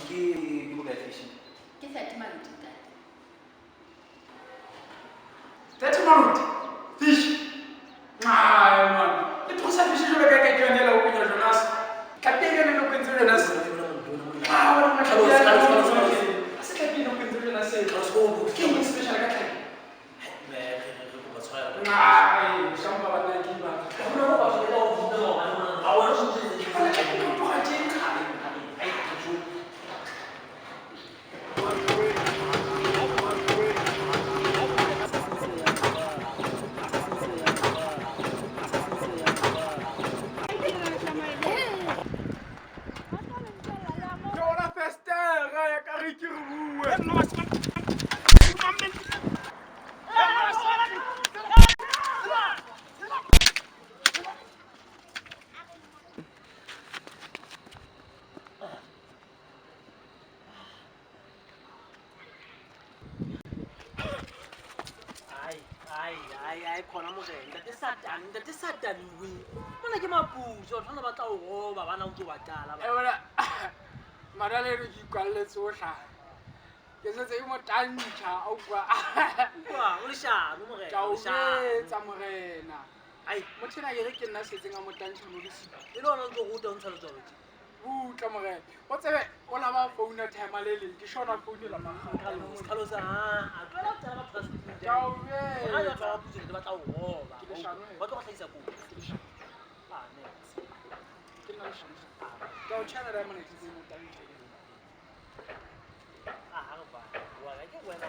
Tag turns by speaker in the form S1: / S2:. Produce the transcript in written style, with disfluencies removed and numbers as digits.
S1: Ke bokae fish?
S2: Ke 30 maluti ntate.
S3: 30 maluti? Fish? Ai man. Le tlosa fish jwalo ka ke yone la o kenya Jonas. Tlhapi e yone le o kentse Jonas. Ah, wena mona tlhapi ya A se tlhapi eno o kentse Jonas. Ke eng e special ka tlhapi? Ai, shampa banna ke ba. Bona tlhapi e tloga tje kgale. Ke ona festera ya ka re ke re bue.
S4: Ai, ai, ai, ai, khona morena. Ntate Satane, ntate Satane we. Mona ke maputso, batho bana ba tla o roba, bana o ntso ba tala.
S3: E bona madaleno ke ikwalletse o hlaha. Ke setse ke mo tantšha a utlwa.
S4: Utlwa, o leshano morena,
S3: Ka
S4: o
S3: o
S4: leshano.
S3: betsa morena.
S4: Ai,
S3: Motho ena ke re ke nna setseng a mo tantšha mo bosiu.
S4: e le hona o ntso ruta o ntsha letswalo tje.
S3: Butla morena. O tsebe o la ba founa time le leng ke shona founela
S4: Carlos,
S3: makgalo.
S4: Carlos, ah, a tlohela ho tala batho ba se
S3: Ka o
S4: Hona jwale batho
S3: betsa.
S4: ba maputso ntate ba tla o roba.
S3: Ke leshano he.
S4: Ba tlo go hlahisa kotsi.
S3: Ke leshano.
S4: Ah, next.
S3: Ke nna leshano. Ka o tjhela diamond ke tse mo tantšha.
S4: Ah, ha re bane. Wa ka ke wena.